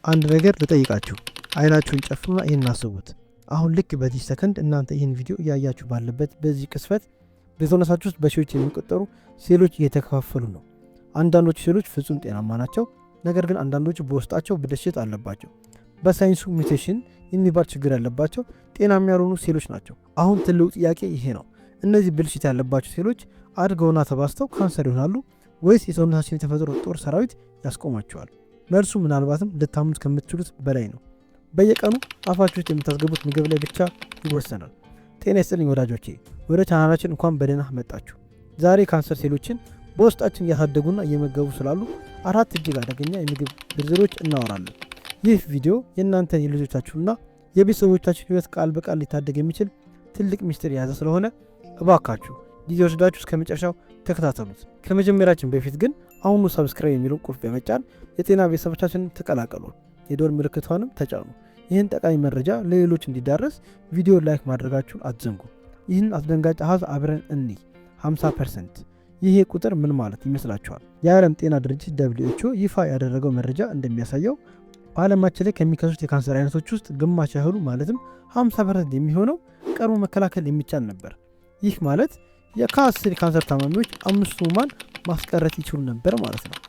አንድ ነገር ልጠይቃችሁ። አይናችሁን ጨፍኑና ይህን አስቡት። አሁን ልክ በዚህ ሰከንድ እናንተ ይህን ቪዲዮ እያያችሁ ባለበት በዚህ ቅጽበት በሰውነታችሁ ውስጥ በሺዎች የሚቆጠሩ ሴሎች እየተከፋፈሉ ነው። አንዳንዶቹ ሴሎች ፍጹም ጤናማ ናቸው፣ ነገር ግን አንዳንዶቹ በውስጣቸው ብልሽት አለባቸው። በሳይንሱ mutation የሚባል ችግር ያለባቸው ጤናማ ያልሆኑ ሴሎች ናቸው። አሁን ትልቁ ጥያቄ ይሄ ነው። እነዚህ ብልሽት ያለባቸው ሴሎች አድገውና ተባዝተው ካንሰር ይሆናሉ ወይስ የሰውነታችን የተፈጥሮ ጦር ሰራዊት ያስቆማቸዋል? መልሱ ምናልባትም ልታምኑት ከምትችሉት በላይ ነው። በየቀኑ አፋችሁ ውስጥ የምታስገቡት ምግብ ላይ ብቻ ይወሰናል። ጤና ይስጥልኝ ወዳጆቼ፣ ወደ ቻናላችን እንኳን በደህና መጣችሁ። ዛሬ ካንሰር ሴሎችን በውስጣችን እያሳደጉና እየመገቡ ስላሉ አራት እጅግ አደገኛ የምግብ ዝርዝሮች እናወራለን። ይህ ቪዲዮ የእናንተን፣ የልጆቻችሁና የቤተሰቦቻችሁ ሕይወት ቃል በቃል ሊታደግ የሚችል ትልቅ ሚስጥር የያዘ ስለሆነ እባካችሁ ጊዜ ወስዳችሁ እስከ መጨረሻው ተከታተሉት። ከመጀመሪያችን በፊት ግን አሁኑ subscribe የሚለውን ቁልፍ በመጫን የጤና ቤተሰቦቻችንን ተቀላቀሉ። የደወል ምልክቷንም ተጫኑ። ይህን ጠቃሚ መረጃ ለሌሎች እንዲዳረስ ቪዲዮ like ማድረጋችሁን አትዘንጉ። ይህን አስደንጋጭ አሃዝ አብረን እንይ። 50%። ይሄ ቁጥር ምን ማለት ይመስላችኋል? የዓለም ጤና ድርጅት WHO ይፋ ያደረገው መረጃ እንደሚያሳየው በዓለማችን ላይ ከሚከሰቱት የካንሰር አይነቶች ውስጥ ግማሽ ያህሉ፣ ማለትም 50% የሚሆነው፣ ቀድሞ መከላከል የሚቻል ነበር። ይህ ማለት ከ10 የካንሰር ታማሚዎች አምስቱ ህሙማን ማስቀረት ይችሉ ነበር ማለት ነው።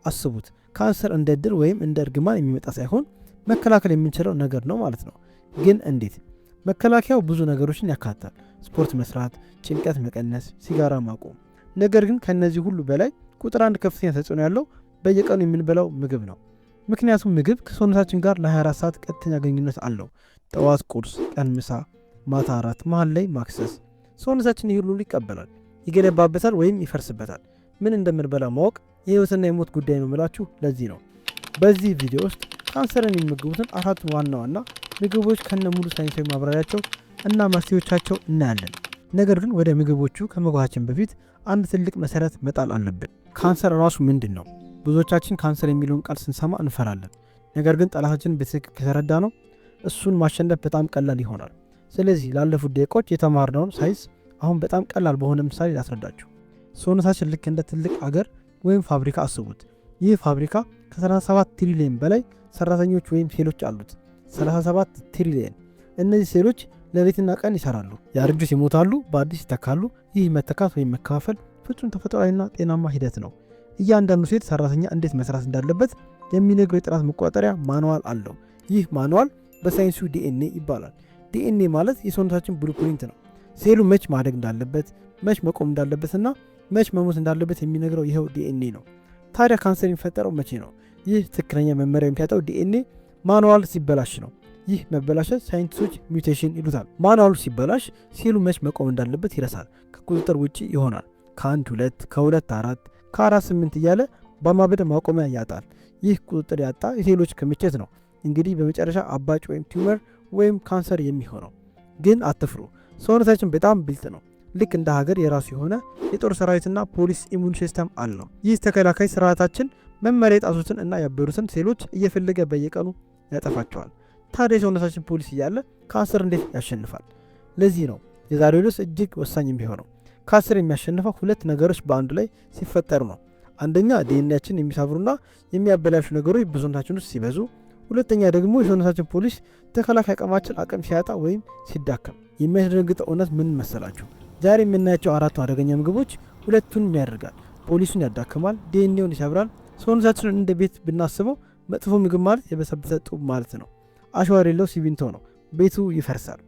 አስቡት፣ ካንሰር እንደ እድል ወይም እንደ እርግማን የሚመጣ ሳይሆን መከላከል የምንችለው ነገር ነው ማለት ነው። ግን እንዴት? መከላከያው ብዙ ነገሮችን ያካትታል። ስፖርት መስራት፣ ጭንቀት መቀነስ፣ ሲጋራ ማቆም። ነገር ግን ከእነዚህ ሁሉ በላይ ቁጥር አንድ ከፍተኛ ተጽዕኖ ያለው በየቀኑ የምንበላው ምግብ ነው። ምክንያቱም ምግብ ከሰውነታችን ጋር ለ24 ሰዓት ቀጥተኛ ግንኙነት አለው። ጠዋት ቁርስ፣ ቀን ምሳ፣ ማታ እራት፣ መሀል ላይ ማክሰስ። ሰውነታችን ይህ ሁሉ ይቀበላል፣ ይገነባበታል ወይም ይፈርስበታል። ምን እንደምንበላ ማወቅ የህይወትና የሞት ጉዳይ ነው የምላችሁ ለዚህ ነው። በዚህ ቪዲዮ ውስጥ ካንሰርን የሚመግቡትን አራት ዋና ዋና ምግቦች ከነ ሙሉ ሳይንሳዊ ማብራሪያቸው እና መፍትሄዎቻቸው እናያለን። ነገር ግን ወደ ምግቦቹ ከመግባታችን በፊት አንድ ትልቅ መሰረት መጣል አለብን። ካንሰር ራሱ ምንድን ነው? ብዙዎቻችን ካንሰር የሚለውን ቃል ስንሰማ እንፈራለን። ነገር ግን ጠላታችንን በትክክል ከተረዳነው እሱን ማሸነፍ በጣም ቀላል ይሆናል። ስለዚህ ላለፉት ደቂቃዎች የተማርነውን ሳይንስ አሁን በጣም ቀላል በሆነ ምሳሌ ላስረዳችሁ። ሰውነታችን ልክ እንደ ትልቅ አገር ወይም ፋብሪካ አስቡት። ይህ ፋብሪካ ከ37 ትሪሊየን በላይ ሰራተኞች ወይም ሴሎች አሉት። 37 ትሪሊየን! እነዚህ ሴሎች ሌሊትና ቀን ይሰራሉ። ያረጁት ይሞታሉ፣ በአዲስ ይተካሉ። ይህ መተካት ወይም መከፋፈል ፍጹም ተፈጥሯዊና ጤናማ ሂደት ነው። እያንዳንዱ ሴል ሰራተኛ እንዴት መስራት እንዳለበት የሚነግረው የጥራት መቆጣጠሪያ manual አለው። ይህ manual በሳይንሱ ዲኤንኤ ይባላል። ዲኤንኤ ማለት የሰውነታችን blueprint ነው። ሴሉ መች ማደግ እንዳለበት፣ መች መቆም እንዳለበትና መች መሞት እንዳለበት የሚነግረው ይኸው ዲኤንኤ ነው። ታዲያ ካንሰር የሚፈጠረው መቼ ነው? ይህ ትክክለኛ መመሪያ የሚያጣው ዲኤንኤ manual ሲበላሽ ነው። ይህ መበላሸት ሳይንቲስቶች mutation ይሉታል። Manual ኡ ሲበላሽ ሴሉ መች መቆም እንዳለበት ይረሳል። ከቁጥጥር ውጭ ይሆናል። ከአንድ ሁለት፣ ከሁለት አራት፣ ከአራት ስምንት እያለ በማበድ ማቆሚያ ያጣል። ይህ ቁጥጥር ያጣ የሴሎች ክምችት ነው እንግዲህ በመጨረሻ አባጭ ወይም tumor ወይም ካንሰር የሚሆነው። ግን አትፍሩ፣ ሰውነታችን በጣም ብልጥ ነው። ልክ እንደ ሀገር የራሱ የሆነ የጦር ሰራዊትና ፖሊስ immune system አለው። ይህ ተከላካይ ስርዓታችን መመሪያ የጣሱትን እና ያበዱትን ሴሎች እየፈለገ በየቀኑ ያጠፋቸዋል። ታዲያ የሰውነታችን ፖሊስ እያለ ካንሰር እንዴት ያሸንፋል? ለዚህ ነው የዛሬው ርዕስ እጅግ ወሳኝ የሚሆነው። ካንሰር የሚያሸንፈው ሁለት ነገሮች በአንዱ ላይ ሲፈጠሩ ነው። አንደኛ፣ ዲኤንኤያችን የሚሰብሩና የሚያበላሹ ነገሮች በሰውነታችን ውስጥ ሲበዙ፣ ሁለተኛ ደግሞ የሰውነታችን ፖሊስ ተከላካይ አቅማችን አቅም ሲያጣ ወይም ሲዳከም። የሚያስደነግጠው እውነት ምን መሰላችሁ? ዛሬ የምናያቸው አራቱ አደገኛ ምግቦች ሁለቱንም ያደርጋል። ፖሊሱን ያዳክማል፣ ዲኤንኤውን ይሰብራል። ሰውነታችንን እንደ ቤት ብናስበው መጥፎ ምግብ ማለት የበሰበሰ ጡብ ማለት ነው። አሸዋ የሌለው ሲሚንቶ ነው። ቤቱ ይፈርሳል።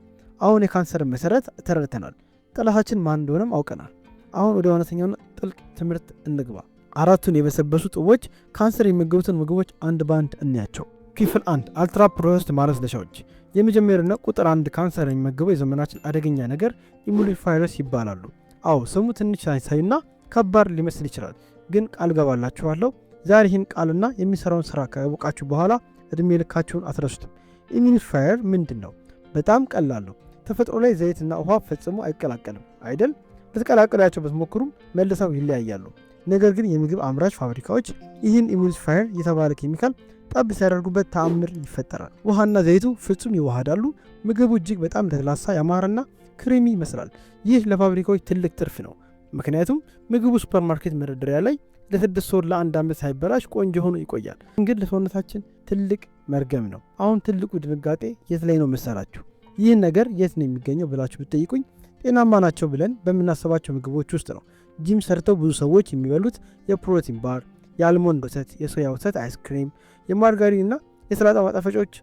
አሁን የካንሰር መሰረት ተረድተናል። ጠላታችን ማን እንደሆነም አውቀናል። አሁን ወደ እውነተኛውና ጥልቅ ትምህርት እንግባ። አራቱን የበሰበሱ ጡቦች፣ ካንሰር የሚመግቡትን ምግቦች አንድ ባንድ እንያቸው። ክፍል አንድ፣ ultra processed ማለስለሻዎች። የመጀመሪያውና ቁጥር አንድ ካንሰር የሚመግበው የዘመናችን አደገኛ ነገር emulsifiers ይባላሉ። አዎ፣ ስሙ ትንሽ ሳይንሳዊና ከባድ ሊመስል ይችላል፣ ግን ቃል ገባላችኋለሁ፣ ዛሬ ይህን ቃልና የሚሰራውን ስራ ካወቃችሁ በኋላ እድሜ ልካችሁን አትረሱትም። Emulsifier ምንድን ነው? በጣም ቀላል ነው። ተፈጥሮ ላይ ዘይትና ውሃ ፈጽሞ አይቀላቀልም አይደል? ልትቀላቅሏቸው ብትሞክሩም መልሰው ይለያያሉ። ነገር ግን የምግብ አምራች ፋብሪካዎች ይህን emulsifier የተባለ ኬሚካል ጠብ ሲያደርጉበት ተአምር ይፈጠራል። ውሃና ዘይቱ ፍጹም ይዋሃዳሉ። ምግቡ እጅግ በጣም ለስላሳ፣ ያማረና creamy ይመስላል። ይህ ለፋብሪካዎች ትልቅ ትርፍ ነው። ምክንያቱም ምግቡ ሱፐርማርኬት መደርደሪያ ላይ ለ6 ወር፣ ለአንድ ዓመት ሳይበላሽ ቆንጆ ሆኖ ይቆያል። ግን ለሰውነታችን ትልቅ መርገም ነው። አሁን ትልቁ ድንጋጤ የት ላይ ነው መሰላችሁ? ይህን ነገር የት ነው የሚገኘው ብላችሁ ብትጠይቁኝ ጤናማ ናቸው ብለን በምናስባቸው ምግቦች ውስጥ ነው። ጂም ሰርተው ብዙ ሰዎች የሚበሉት የ protein bar፣ የ almond ወተት፣ የሶያ ወተት፣ አይስክሪም፣ የማርጋሪን እና የሰላጣ ማጣፈጫዎች፣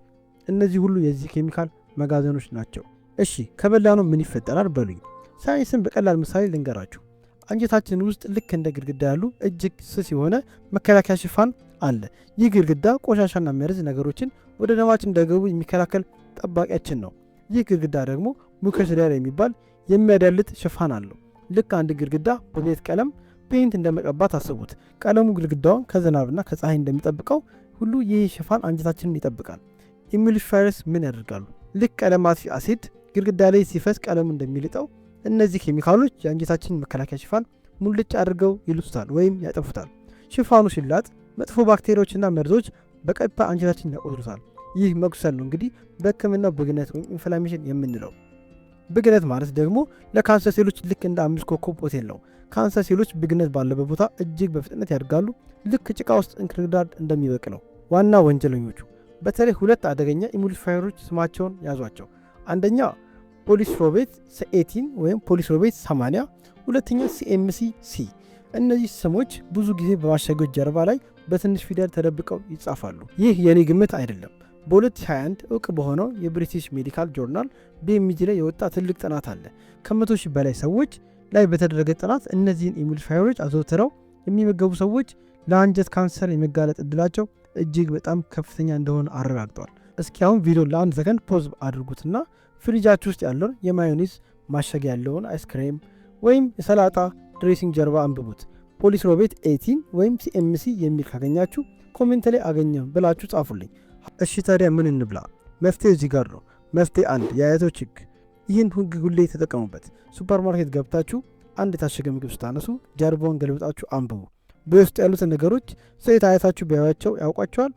እነዚህ ሁሉ የዚህ ኬሚካል መጋዘኖች ናቸው። እሺ፣ ከበላነው ምን ይፈጠራል በሉኝ። ሳይንስን በቀላል ምሳሌ ልንገራችሁ። አንጀታችን ውስጥ ልክ እንደ ግድግዳ ያሉ እጅግ ስስ የሆነ መከላከያ ሽፋን አለ። ይህ ግድግዳ ቆሻሻና መርዝ ነገሮችን ወደ ደማችን እንዳይገቡ የሚከላከል ጠባቂያችን ነው። ይህ ግድግዳ ደግሞ mucus layer የሚባል የሚያዳልጥ ሽፋን አለው። ልክ አንድ ግድግዳ በቤት ቀለም paint እንደመቀባት አስቡት። ቀለሙ ግድግዳውን ከዝናብና ከፀሐይ እንደሚጠብቀው ሁሉ ይህ ሽፋን አንጀታችንን ይጠብቃል። Emulsifiers ምን ያደርጋሉ? ልክ ቀለም አጥፊ አሲድ ግድግዳ ላይ ሲፈስ ቀለሙ እንደሚልጠው እነዚህ ኬሚካሎች የአንጀታችንን መከላከያ ሽፋን ሙልጭ አድርገው ይልጡታል ወይም ያጠፉታል። ሽፋኑ ሲላጥ መጥፎ ባክቴሪያዎችና መርዞች በቀጥታ አንጀታችንን ያቆስሉታል። ይህ መቁሰል ነው እንግዲህ በሕክምናው ብግነት ወይም inflammation የምንለው። ብግነት ማለት ደግሞ ለካንሰር ሴሎች ልክ እንደ አምስት ኮከብ ሆቴል ነው። ካንሰር ሴሎች ብግነት ባለበት ቦታ እጅግ በፍጥነት ያድጋሉ፣ ልክ ጭቃ ውስጥ እንክርዳድ እንደሚበቅለው። ዋና ወንጀለኞቹ በተለይ ሁለት አደገኛ emulsifier ኦች፣ ስማቸውን ያዟቸው። አንደኛ polysorbate 18 ወይም polysorbate 80፣ ሁለተኛ CMC C። እነዚህ ስሞች ብዙ ጊዜ በማሸጊያዎች ጀርባ ላይ በትንሽ ፊደል ተደብቀው ይጻፋሉ። ይህ የኔ ግምት አይደለም። በ2021 እውቅ በሆነው የ British Medical Journal BMJ ላይ የወጣ ትልቅ ጥናት አለ። ከ100,000 በላይ ሰዎች ላይ በተደረገ ጥናት እነዚህን emulsifier ኦች አዘውትረው የሚመገቡ ሰዎች ለአንጀት ካንሰር የመጋለጥ እድላቸው እጅግ በጣም ከፍተኛ እንደሆነ አረጋግጠዋል። እስኪ አሁን ቪዲዮ ለአንድ ሰከንድ pause አድርጉትና ፍሪጃችሁ ውስጥ ያለውን የማዮኒዝ ማሸጊያ ያለውን አይስክሬም ወይም የሰላጣ dressing ጀርባ አንብቡት። Polysorbate 18 ወይም CMC የሚል ካገኛችሁ comment ላይ አገኘሁ ብላችሁ ጻፉልኝ። እሺ፣ ታዲያ ምን እንብላ? መፍትሄ እዚህ ጋር ነው። መፍትሄ አንድ፣ የአያቶች ህግ። ይህን ህግ ሁሌ ተጠቀሙበት። ሱፐርማርኬት ገብታችሁ አንድ የታሸገ ምግብ ስታነሱ ጀርባውን ገልብጣችሁ አንብቡ። በውስጡ ያሉትን ነገሮች ሴት አያታችሁ ቢያዩቸው ያውቋቸዋል?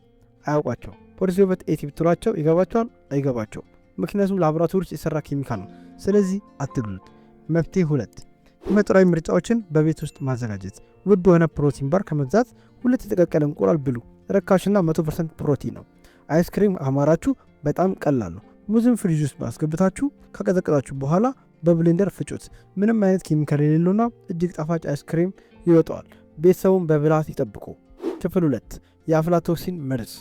አያውቋቸው። Polysorbate 80 ብትሏቸው ይገባቸዋል? አይገባቸው። ምክንያቱም ላቦራቶሪ ውስጥ የሰራ ኬሚካል ነው። ስለዚህ አትግዙት። መፍትሄ ሁለት፣ ተፈጥሯዊ ምርጫዎችን በቤት ውስጥ ማዘጋጀት። ውድ የሆነ protein bar ከመግዛት ሁለት የተቀቀለ እንቁላል ብሉ። ርካሽና 100% ፕሮቲን ነው። አይስክሪም አማራችሁ? በጣም ቀላል ነው። ሙዝን ፍሪጅ ውስጥ አስገብታችሁ ካቀዘቀዛችሁ በኋላ በ blender ፍጩት። ምንም አይነት ኬሚካል የሌለውና እጅግ ጣፋጭ አይስክሪም ይወጣዋል። ቤተሰቡን በብልሃት ይጠብቁ። ክፍል ሁለት፣ የ aflatoxin መርዝ።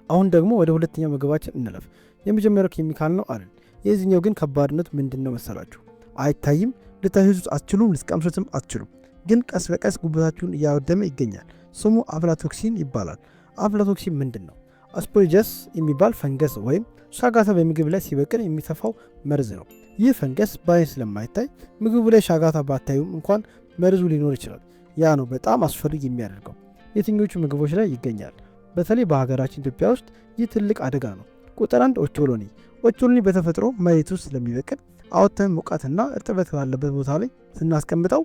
አሁን ደግሞ ወደ ሁለተኛው ምግባችን እንለፍ። የመጀመሪያው ኬሚካል ነው አልን። የዚህኛው ግን ከባድነት ምንድን ነው መሰላችሁ? አይታይም፣ ልታሸቱት አትችሉም፣ ልትቀምሱትም አትችሉም። ግን ቀስ በቀስ ጉበታችሁን እያወደመ ይገኛል። ስሙ aflatoxin ይባላል። Aflatoxin ምንድን ነው? Aspergillus የሚባል ፈንገስ ወይም ሻጋታ በምግብ ላይ ሲበቅል የሚተፋው መርዝ ነው። ይህ ፈንገስ በአይን ስለማይታይ ምግቡ ላይ ሻጋታ ባታዩም እንኳን መርዙ ሊኖር ይችላል። ያ ነው በጣም አስፈሪ የሚያደርገው። የትኞቹ ምግቦች ላይ ይገኛል? በተለይ በሀገራችን ኢትዮጵያ ውስጥ ይህ ትልቅ አደጋ ነው። ቁጥር አንድ፣ ኦቾሎኒ። ኦቾሎኒ በተፈጥሮ መሬት ውስጥ ስለሚበቅል አውጥተን ሙቀትና እርጥበት ባለበት ቦታ ላይ ስናስቀምጠው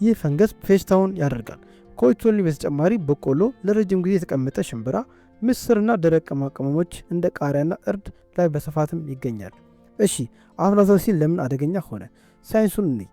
ይህ ፈንገስ ፌሽታውን ያደርጋል። ከኦቾሎኒ በተጨማሪ በቆሎ፣ ለረጅም ጊዜ የተቀመጠ ሽምብራ፣ ምስርና ደረቅ ቅመሞች እንደ ቃሪያና እርድ ላይ በስፋትም ይገኛል። እሺ፣ aflatoxin ለምን አደገኛ ሆነ? ሳይንሱን እንይ።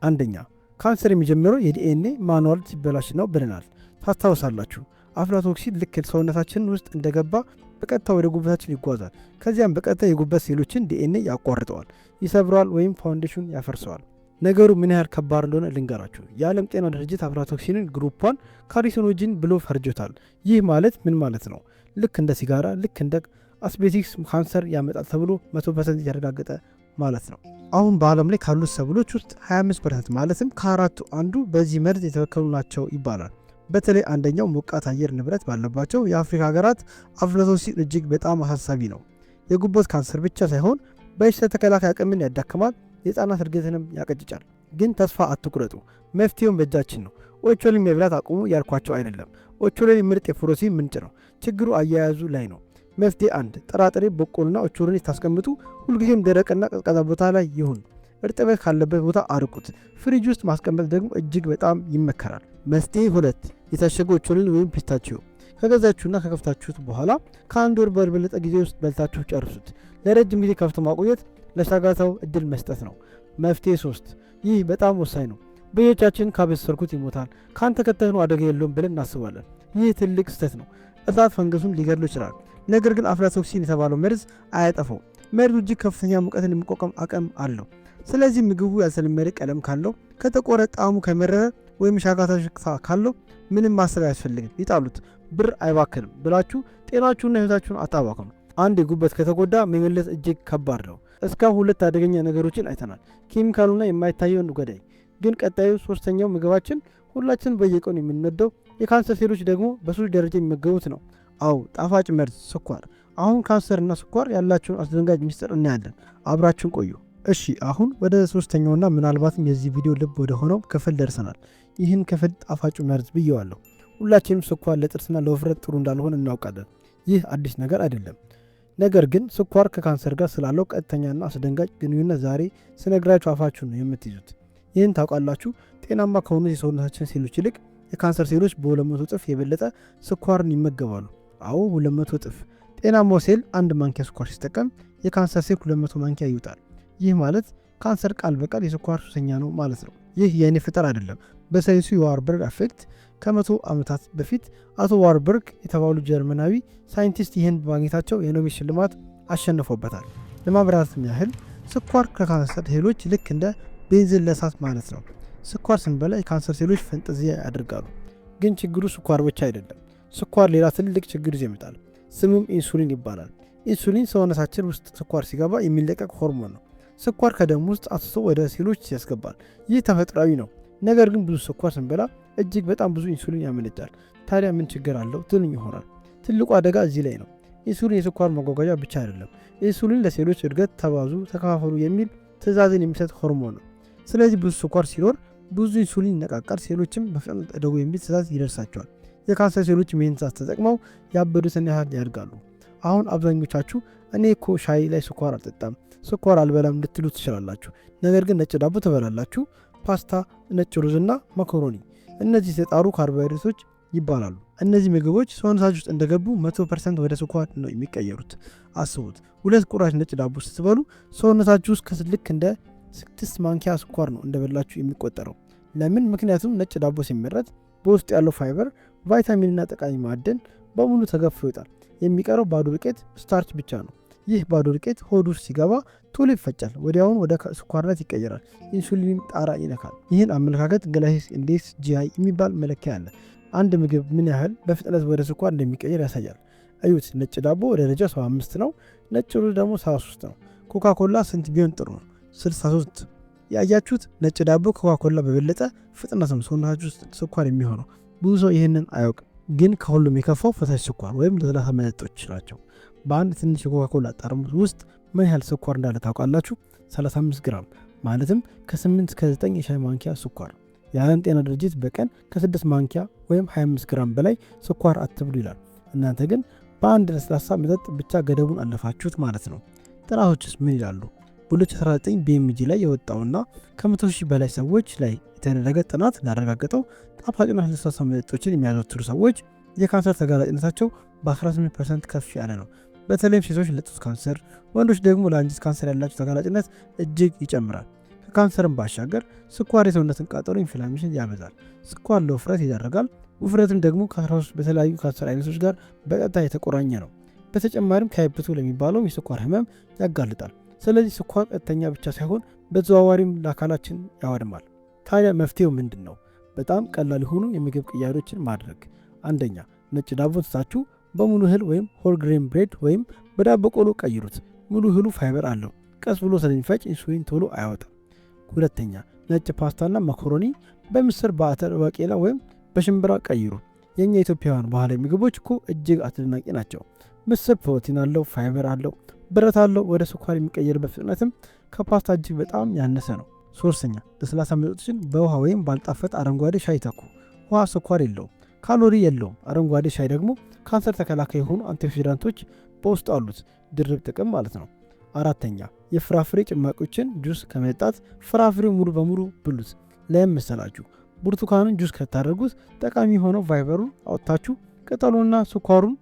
አንደኛ፣ ካንሰር የሚጀምረው የ DNA manual ሲበላሽ ነው ብለናል። ታስታውሳላችሁ። Aflatoxin ልክ ሰውነታችን ውስጥ እንደገባ በቀጥታ ወደ ጉበታችን ይጓዛል። ከዚያም በቀጥታ የጉበት ሴሎችን ዲኤንኤ ያቋርጠዋል፣ ይሰብረዋል ወይም foundation ያፈርሰዋል። ነገሩ ምን ያህል ከባድ እንደሆነ ልንገራችሁ። የዓለም ጤና ድርጅት aflatoxin ን group 1 carcinogen ብሎ ፈርጆታል። ይህ ማለት ምን ማለት ነው? ልክ እንደ ሲጋራ፣ ልክ እንደ asbestos ካንሰር ያመጣል ተብሎ 100% የተረጋገጠ ማለት ነው። አሁን በዓለም ላይ ካሉት ሰብሎች ውስጥ 25% ማለትም ከአራቱ አንዱ በዚህ መርዝ የተበከሉ ናቸው ይባላል። በተለይ አንደኛው ሞቃት አየር ንብረት ባለባቸው የአፍሪካ ሀገራት aflatoxin እጅግ በጣም አሳሳቢ ነው። የጉበት ካንሰር ብቻ ሳይሆን በሽታ ተከላካይ አቅምን ያዳክማል፣ የህፃናት እድገትንም ያቀጭጫል። ግን ተስፋ አትቁረጡ፣ መፍትሄውን በእጃችን ነው። ኦቾሎኒ መብላት አቁሙ ያልኳችሁ አይደለም። ኦቾሎኒ ምርጥ የፕሮቲን ምንጭ ነው። ችግሩ አያያዙ ላይ ነው። መፍትሄ አንድ፣ ጥራጥሬ፣ በቆሎና ኦቾሎኒ ስታስቀምጡ ሁልጊዜም ደረቅና ቀዝቃዛ ቦታ ላይ ይሁን። እርጥበት ካለበት ቦታ አርቁት። ፍሪጅ ውስጥ ማስቀመጥ ደግሞ እጅግ በጣም ይመከራል። መፍትሄ ሁለት፣ የታሸገ ኦቾሎኒ ወይም pistachio ከገዛችሁና ከከፍታችሁት በኋላ ከአንድ ወር ባልበለጠ ጊዜ ውስጥ በልታችሁ ጨርሱት። ለረጅም ጊዜ ከፍቶ ማቆየት ለሻጋታው እድል መስጠት ነው። መፍትሄ ሶስት፣ ይህ በጣም ወሳኝ ነው። ብዙዎቻችን ካበሰልኩት ይሞታል፣ ካንተከተክነው አደጋ የለውም ብለን እናስባለን። ይህ ትልቅ ስህተት ነው። እሳት ፈንገሱን ሊገድለው ይችላል። ነገር ግን aflatoxin የተባለው መርዝ አያጠፋውም። መርዙ እጅግ ከፍተኛ ሙቀትን የሚቋቋም አቅም አለው። ስለዚህ ምግቡ ያልተለመደ ቀለም ካለው፣ ከጠቆረ፣ ጣዕሙ ከመረረ ወይም ሻጋታ ሽታ ካለው ምንም ማሰብ አያስፈልግም፣ ይጣሉት። ብር አይባክንም ብላችሁ ጤናችሁና ሕይወታችሁን አታባክኑ። አንድ ጉበት ከተጎዳ መመለስ እጅግ ከባድ ነው። እስካሁን ሁለት አደገኛ ነገሮችን አይተናል፣ ኬሚካሉና የማይታየውን ገዳይ። ግን ቀጣዩ ሶስተኛው ምግባችን ሁላችን በየቀኑ የምንወደው፣ የካንሰር ሴሎች ደግሞ በሱስ ደረጃ የሚመገቡት ነው። አዎ፣ ጣፋጭ መርዝ ስኳር። አሁን ካንሰርና ስኳር ያላቸውን አስደንጋጭ ሚስጥር እናያለን። አብራችሁን ቆዩ። እሺ፣ አሁን ወደ ሶስተኛውና ምናልባትም የዚህ ቪዲዮ ልብ ወደ ሆነው ክፍል ደርሰናል። ይህን ክፍል ጣፋጩ መርዝ ብየዋለሁ። ሁላችንም ስኳር ለጥርስና ለውፍረት ጥሩ እንዳልሆነ እናውቃለን። ይህ አዲስ ነገር አይደለም። ነገር ግን ስኳር ከካንሰር ጋር ስላለው ቀጥተኛና አስደንጋጭ ግንኙነት ዛሬ ስነግራችሁ አፋችሁን ነው የምትይዙት። ይህን ታውቃላችሁ? ጤናማ ከሆኑት የሰውነታችን ሴሎች ይልቅ የካንሰር ሴሎች በ200 እጥፍ የበለጠ ስኳርን ይመገባሉ። አዎ፣ 200 እጥፍ። ጤናማው ሴል አንድ ማንኪያ ስኳር ሲጠቀም የካንሰር ሴል 200 ማንኪያ ይውጣል። ይህ ማለት ካንሰር ቃል በቃል የስኳር ሱሰኛ ነው ማለት ነው። ይህ የእኔ ፈጠራ አይደለም። በሳይንሱ የዋርበርግ effect፣ ከ100 ዓመታት በፊት አቶ ዋርበርግ የተባሉ ጀርመናዊ ሳይንቲስት ይህን በማግኘታቸው የኖቤል ሽልማት አሸንፎበታል። ለማብራራትም ያህል ስኳር ከካንሰር ሴሎች ልክ እንደ ቤንዚን ለእሳት ማለት ነው። ስኳር ስንበላ የካንሰር ሴሎች ፈንጠዝያ ያደርጋሉ። ግን ችግሩ ስኳር ብቻ አይደለም። ስኳር ሌላ ትልቅ ችግር ይዞ ይመጣል። ስሙም ኢንሱሊን ይባላል። ኢንሱሊን ሰውነታችን ውስጥ ስኳር ሲገባ የሚለቀቅ ሆርሞን ነው። ስኳር ከደም ውስጥ አስሶ ወደ ሴሎች ያስገባል። ይህ ተፈጥሯዊ ነው። ነገር ግን ብዙ ስኳር ስንበላ እጅግ በጣም ብዙ ኢንሱሊን ያመነጫል። ታዲያ ምን ችግር አለው ትሉኝ ይሆናል። ትልቁ አደጋ እዚህ ላይ ነው። ኢንሱሊን የስኳር ማጓጓዣ ብቻ አይደለም። ኢንሱሊን ለሴሎች እድገት ተባዙ፣ ተከፋፈሉ የሚል ትዕዛዝን የሚሰጥ ሆርሞን ነው። ስለዚህ ብዙ ስኳር ሲኖር ብዙ ኢንሱሊን ይነቃቃል። ሴሎችም በፍጥነት እደጉ የሚል ትዕዛዝ ይደርሳቸዋል። የካንሰር ሴሎች ይህን ትዕዛዝ ተጠቅመው ያበዱትን ያህል ያድጋሉ። አሁን አብዛኞቻችሁ እኔ እኮ ሻይ ላይ ስኳር አልጠጣም፣ ስኳር አልበላም ልትሉ ትችላላችሁ። ነገር ግን ነጭ ዳቦ ትበላላችሁ፣ ፓስታ፣ ነጭ ሩዝና መኮሮኒ። እነዚህ የተጣሩ ካርቦሃይድሬቶች ይባላሉ። እነዚህ ምግቦች ሰውነታችሁ ውስጥ እንደገቡ 100% ወደ ስኳር ነው የሚቀየሩት። አስቡት፣ ሁለት ቁራሽ ነጭ ዳቦ ስትበሉ ሰውነታችሁ ውስጥ ልክ እንደ 6 ማንኪያ ስኳር ነው እንደበላችሁ የሚቆጠረው። ለምን? ምክንያቱም ነጭ ዳቦ ሲመረት በውስጡ ያለው ፋይበር፣ ቫይታሚንና ጠቃሚ ማዕድን በሙሉ ተገፎ ይወጣል። የሚቀረው ባዶ ዱቄት starch ብቻ ነው። ይህ ባዶ ዱቄት ሆድ ውስጥ ሲገባ ቶሎ ይፈጫል፣ ወዲያውኑ ወደ ስኳርነት ይቀየራል። ኢንሱሊን ጣራ ይነካል። ይህን አመለካከት glycemic index፣ GI የሚባል መለኪያ አለ። አንድ ምግብ ምን ያህል በፍጥነት ወደ ስኳር እንደሚቀየር ያሳያል። እዩት፣ ነጭ ዳቦ ደረጃ 75 ነው፣ ነጭ ሩዝ ደግሞ 73 ነው። ኮካኮላ ስንት ቢሆን ጥሩ ነው? 63። ያያችሁት? ነጭ ዳቦ ከኮካኮላ በበለጠ ፍጥነት ነው ሰውነታችሁ ውስጥ ስኳር የሚሆነው። ብዙ ሰው ይህንን አያውቅም። ግን ከሁሉም የከፋው ፈሳሽ ስኳር ወይም ለስላሳ መጠጦች ናቸው። በአንድ ትንሽ የኮካኮላ ጠርሙስ ውስጥ ምን ያህል ስኳር እንዳለ ታውቃላችሁ? 35 ግራም፣ ማለትም ከ8 እስከ 9 የሻይ ማንኪያ ስኳር። የዓለም ጤና ድርጅት በቀን ከ6 ማንኪያ ወይም 25 ግራም በላይ ስኳር አትብሉ ይላል። እናንተ ግን በአንድ ለስላሳ መጠጥ ብቻ ገደቡን አለፋችሁት ማለት ነው። ጥናቶችስ ምን ይላሉ? በ2019 BMJ ላይ የወጣውና ከ100 ሺህ በላይ ሰዎች ላይ የተደረገ ጥናት እንዳረጋገጠው ጣፋጭና ለስላሳ መጠጦችን የሚያዘወትሩ ሰዎች የካንሰር ተጋላጭነታቸው በ18% ከፍ ያለ ነው። በተለይም ሴቶች ለጡት ካንሰር፣ ወንዶች ደግሞ ለአንጀት ካንሰር ያላቸው ተጋላጭነት እጅግ ይጨምራል። ከካንሰርም ባሻገር ስኳር የሰውነትን ቃጠሎ inflammation ያበዛል። ስኳር ለውፍረት ይዳርጋል። ውፍረትም ደግሞ ከ13 በተለያዩ ካንሰር አይነቶች ጋር በቀጥታ የተቆራኘ ነው። በተጨማሪም type 2 ለሚባለው የስኳር ህመም ያጋልጣል። ስለዚህ ስኳር ቀጥተኛ ብቻ ሳይሆን በተዘዋዋሪም ለአካላችን ያወድማል። ታዲያ መፍትሄው ምንድን ነው? በጣም ቀላል የሆኑ የምግብ ቅያሬዎችን ማድረግ። አንደኛ፣ ነጭ ዳቦን ትታችሁ በሙሉ እህል ወይም whole grain bread ወይም በዳቦ ቆሎ ቀይሩት። ሙሉ እህሉ ፋይበር አለው። ቀስ ብሎ ስለሚፈጭ ኢንሱሊን ቶሎ አያወጣም። ሁለተኛ፣ ነጭ ፓስታና መኮሮኒ በምስር፣ በአተር፣ ባቄላ ወይም በሽምብራ ቀይሩ። የእኛ ኢትዮጵያውያን ባህላዊ ምግቦች እኮ እጅግ አስደናቂ ናቸው። ምስር ፕሮቲን አለው፣ ፋይበር አለው፣ ብረት አለው። ወደ ስኳር የሚቀየርበት ፍጥነትም ከፓስታ እጅግ በጣም ያነሰ ነው። ሶስተኛ፣ ለስላሳ መጠጦችን በውሃ ወይም ባልጣፈጠ አረንጓዴ ሻይ ተኩ። ውሃ ስኳር የለውም፣ ካሎሪ የለውም። አረንጓዴ ሻይ ደግሞ ካንሰር ተከላካይ የሆኑ antioxidant ኦች በውስጡ አሉት። ድርብ ጥቅም ማለት ነው። አራተኛ፣ የፍራፍሬ ጭማቂዎችን ጁስ ከመጠጣት ፍራፍሬው ሙሉ በሙሉ ብሉት። ለምን መሰላችሁ? ብርቱካንን ጁስ ከታደርጉት ጠቃሚ የሆነው ፋይበሩን አውጥታችሁ ቅጠሉንና ስኳሩን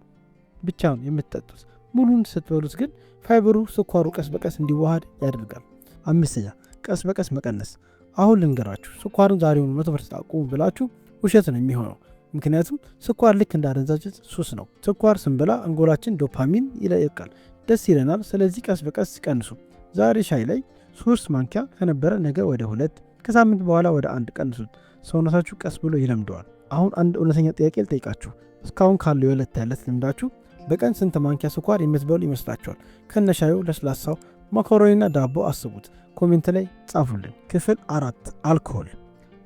ብቻ ነው የምትጠጡት። ሙሉን ስትበሉት ግን ፋይበሩ ስኳሩ ቀስ በቀስ እንዲዋሃድ ያደርጋል። አምስተኛ፣ ቀስ በቀስ መቀነስ። አሁን ልንገራችሁ፣ ስኳርን ዛሬውኑ 100% አቁሙ ብላችሁ ውሸት ነው የሚሆነው። ምክንያቱም ስኳር ልክ እንደ አደንዛዥ ዕፅ ሱስ ነው። ስኳር ስንበላ አንጎላችን ዶፓሚን ይለቃል፣ ደስ ይለናል። ስለዚህ ቀስ በቀስ ቀንሱ። ዛሬ ሻይ ላይ 3 ማንኪያ ከነበረ ነገ ወደ 2፣ ከሳምንት በኋላ ወደ 1 ቀንሱት። ሰውነታችሁ ቀስ ብሎ ይለምደዋል። አሁን አንድ እውነተኛ ጥያቄ ልጠይቃችሁ። እስካሁን ካለው የዕለት ተዕለት ልምዳችሁ በቀን ስንት ማንኪያ ስኳር የምትበሉ ይመስላችኋል? ከነሻዩ፣ ለስላሳው፣ ማካሮኒና ዳቦ አስቡት። Comment ላይ ጻፉልን። ክፍል 4፣ አልኮል።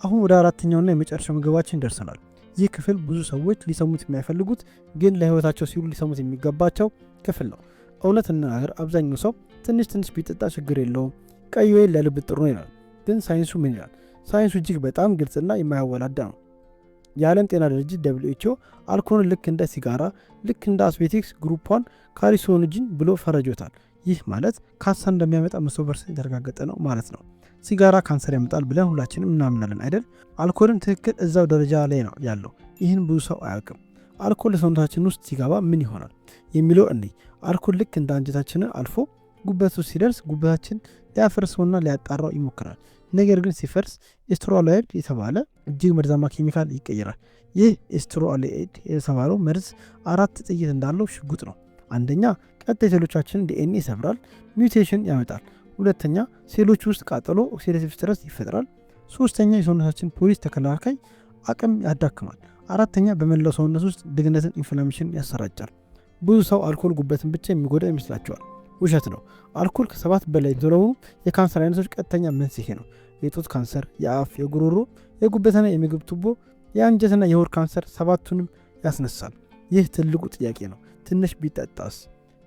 አሁን ወደ አራተኛውና የመጨረሻው ምግባችን ደርሰናል። ይህ ክፍል ብዙ ሰዎች ሊሰሙት የማይፈልጉት ግን ለህይወታቸው ሲሉ ሊሰሙት የሚገባቸው ክፍል ነው። እውነት እንናገር፣ አብዛኛው ሰው ትንሽ ትንሽ ቢጠጣ ችግር የለውም፣ ቀይ ወይን ለልብ ጥሩ ነው ይላል። ግን ሳይንሱ ምን ይላል? ሳይንሱ እጅግ በጣም ግልጽና የማያወላዳ ነው። የዓለም ጤና ድርጅት WHO አልኮልን ልክ እንደ ሲጋራ፣ ልክ እንደ asbestos group 1 carcinogen ብሎ ፈረጆታል። ይህ ማለት ካንሰር እንደሚያመጣ 100% የተረጋገጠ ነው ማለት ነው። ሲጋራ ካንሰር ያመጣል ብለን ሁላችንም እናምናለን አይደል? አልኮልም ትክክል እዛው ደረጃ ላይ ነው ያለው። ይህን ብዙ ሰው አያውቅም። አልኮል ለሰውነታችን ውስጥ ሲገባ ምን ይሆናል የሚለው እንይ። አልኮል ልክ እንደ አንጀታችንን አልፎ ጉበት ውስጥ ሲደርስ ጉበታችን ሊያፈርሰውና ሊያጣራው ይሞክራል። ነገር ግን ሲፈርስ acetaldehyde የተባለ እጅግ መርዛማ ኬሚካል ይቀየራል። ይህ acetaldehyde የተባለው መርዝ 4 ጥይት እንዳለው ሽጉጥ ነው። አንደኛ፣ ቀጣይ ሴሎቻችንን ዲኤንኤ ይሰብራል፣ mutation ያመጣል። ሁለተኛ፣ ሴሎች ውስጥ ቃጠሎ oxidative stress ይፈጥራል። ሶስተኛ፣ የሰውነታችን ፖሊስ ተከላካይ አቅም ያዳክማል። አራተኛ፣ በመላው ሰውነት ውስጥ ድግነትን inflammation ያሰራጫል። ብዙ ሰው አልኮል ጉበትን ብቻ የሚጎዳ ይመስላቸዋል። ውሸት ነው። አልኮል ከ7 በላይ ለሆኑ የካንሰር አይነቶች ቀጥተኛ መንስኤ ነው። የጡት ካንሰር፣ የአፍ፣ የጉሮሮ፣ የጉበትና የምግብ ቱቦ፣ የአንጀትና የሆድ ካንሰር 7ቱንም ያስነሳል። ይህ ትልቁ ጥያቄ ነው። ትንሽ ቢጠጣስ?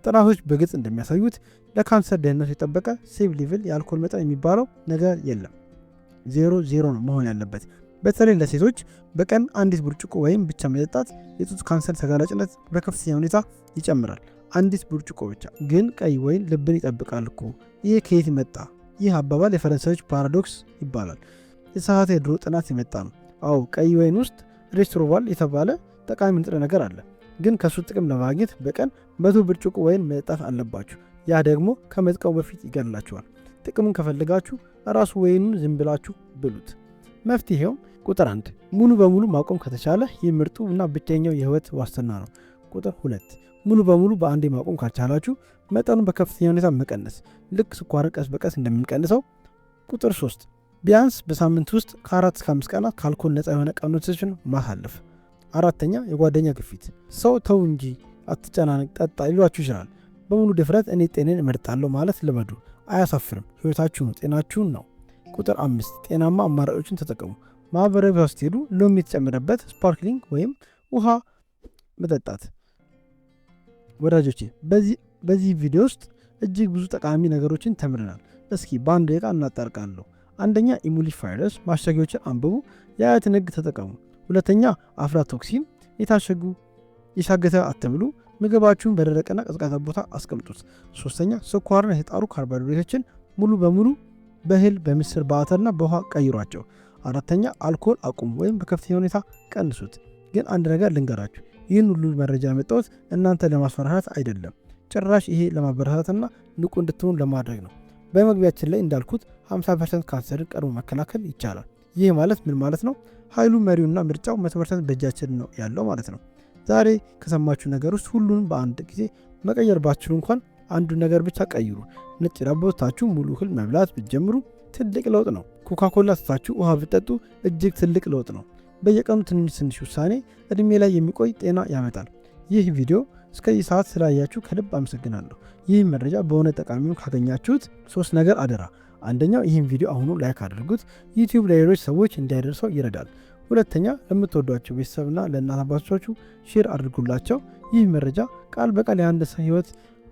ጥናቶች በግልጽ እንደሚያሳዩት ለካንሰር ደህንነቱ የጠበቀ safe level የአልኮል መጠን የሚባለው ነገር የለም። 0.0 ነው መሆን ያለበት። በተለይ ለሴቶች በቀን አንዲት ብርጭቆ ወይም ብቻ መጠጣት የጡት ካንሰር ተጋላጭነት በከፍተኛ ሁኔታ ይጨምራል። አንዲት ብርጭቆ ብቻ። ግን ቀይ ወይን ልብን ይጠብቃል እኮ። ይህ ከየት መጣ? ይህ አባባል የፈረንሳዮች paradox ይባላል። የተሳሳተ የድሮ ጥናት የመጣ ነው። አዎ፣ ቀይ ወይን ውስጥ resveratrol የተባለ ጠቃሚ ንጥረ ነገር አለ። ግን ከሱ ጥቅም ለማግኘት በቀን 100 ብርጭቆ ወይን መጠጣት አለባችሁ። ያ ደግሞ ከመጥቀሙ በፊት ይገድላችኋል። ጥቅሙን ከፈለጋችሁ ራሱ ወይኑን ዝም ብላችሁ ብሉት። መፍትሄው ቁጥር 1፣ ሙሉ በሙሉ ማቆም ከተቻለ ይህ ምርጡ እና ብቸኛው የህይወት ዋስትና ነው። ቁጥር 2፣ ሙሉ በሙሉ በአንዴ ማቆም ካልቻላችሁ መጠኑን በከፍተኛ ሁኔታ መቀነስ፣ ልክ ስኳርን ቀስ በቀስ እንደምንቀንሰው። ቁጥር 3፣ ቢያንስ በሳምንት ውስጥ ከ4 እስከ 5 ቀናት ከአልኮል ነፃ የሆነ ቀኖችን ማሳለፍ። አራተኛ፣ የጓደኛ ግፊት። ሰው ተው እንጂ አትጨናነቅ፣ ጠጣ ሊሏችሁ ይችላል። በሙሉ ድፍረት እኔ ጤናን እመርጣለሁ ማለት ልመዱ። አያሳፍርም። ህይወታችሁ ነው፣ ጤናችሁን ነው። ቁጥር 5፣ ጤናማ አማራጮችን ተጠቀሙ። ማህበራዊ ቦታ ስትሄዱ ሎሚ የተጨመረበት sparkling ወይም ውሃ መጠጣት። ወዳጆቼ በዚህ ቪዲዮ ውስጥ እጅግ ብዙ ጠቃሚ ነገሮችን ተምረናል። እስኪ በአንድ ደቂቃ እናጠቃልለው። አንደኛ፣ emulsifiers ማሸጊያዎችን አንብቡ፣ የአያትን ህግ ተጠቀሙ። ሁለተኛ፣ aflatoxin የታሸጉ የሻገተ አትብሉ፣ ምግባችሁን በደረቅና ቀዝቃዛ ቦታ አስቀምጡት። ሶስተኛ፣ ስኳርና የተጣሩ ካርቦሃይድሬቶችን ሙሉ በሙሉ በእህል፣ በምስር፣ በአተርና በውሃ ቀይሯቸው። አራተኛ፣ አልኮል አቁሙ ወይም በከፍተኛ ሁኔታ ቀንሱት። ግን አንድ ነገር ልንገራችሁ፣ ይህን ሁሉ መረጃ ያመጣሁት እናንተ ለማስፈራራት አይደለም። ጭራሽ ይሄ ለማበረታታትና ንቁ እንድትሆኑ ለማድረግ ነው። በመግቢያችን ላይ እንዳልኩት 50% ካንሰርን ቀድሞ መከላከል ይቻላል። ይህ ማለት ምን ማለት ነው? ኃይሉ፣ መሪውና ምርጫው 100% በእጃችን ነው ያለው ማለት ነው። ዛሬ ከሰማችሁ ነገር ውስጥ ሁሉንም በአንድ ጊዜ መቀየር ባትችሉ እንኳን አንዱን ነገር ብቻ ቀይሩ። ነጭ ዳቦ ትታችሁ ሙሉ እህል መብላት ብትጀምሩ ትልቅ ለውጥ ነው። ኮካኮላ ትታችሁ ውሃ ብትጠጡ እጅግ ትልቅ ለውጥ ነው። በየቀኑ ትንሽ ትንሽ ውሳኔ እድሜ ላይ የሚቆይ ጤና ያመጣል። ይህ ቪዲዮ እስከዚህ ሰዓት ስላያችሁ ከልብ አመሰግናለሁ። ይህ መረጃ በእውነት ጠቃሚውን ካገኛችሁት 3 ነገር አደራ። አንደኛው፣ ይህን ቪዲዮ አሁኑ like አድርጉት። ዩቲዩብ ለሌሎች ሰዎች እንዲያደርሰው ይረዳል። ሁለተኛ፣ ለምትወዷቸው ቤተሰብና ለእናት አባቶቻችሁ share አድርጉላቸው። ይህ መረጃ ቃል በቃል የአንድ ሰው ህይወት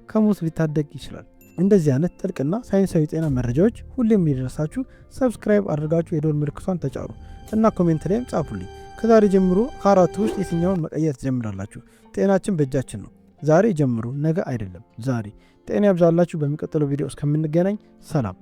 ከሞት ሊታደግ ይችላል። እንደዚህ አይነት ጥልቅና ሳይንሳዊ ጤና መረጃዎች ሁሌም እንዲደርሳችሁ subscribe አድርጋችሁ የደወል ምልክቷን ተጫኑ እና comment ላይም ጻፉልኝ። ከዛሬ ጀምሮ ከአራቱ ውስጥ የትኛውን መቀየር ትጀምራላችሁ? ጤናችን በእጃችን ነው። ዛሬ ጀምሩ፣ ነገ አይደለም፣ ዛሬ። ጤና ያብዛላችሁ። በሚቀጥለው ቪዲዮ እስከምንገናኝ ሰላም።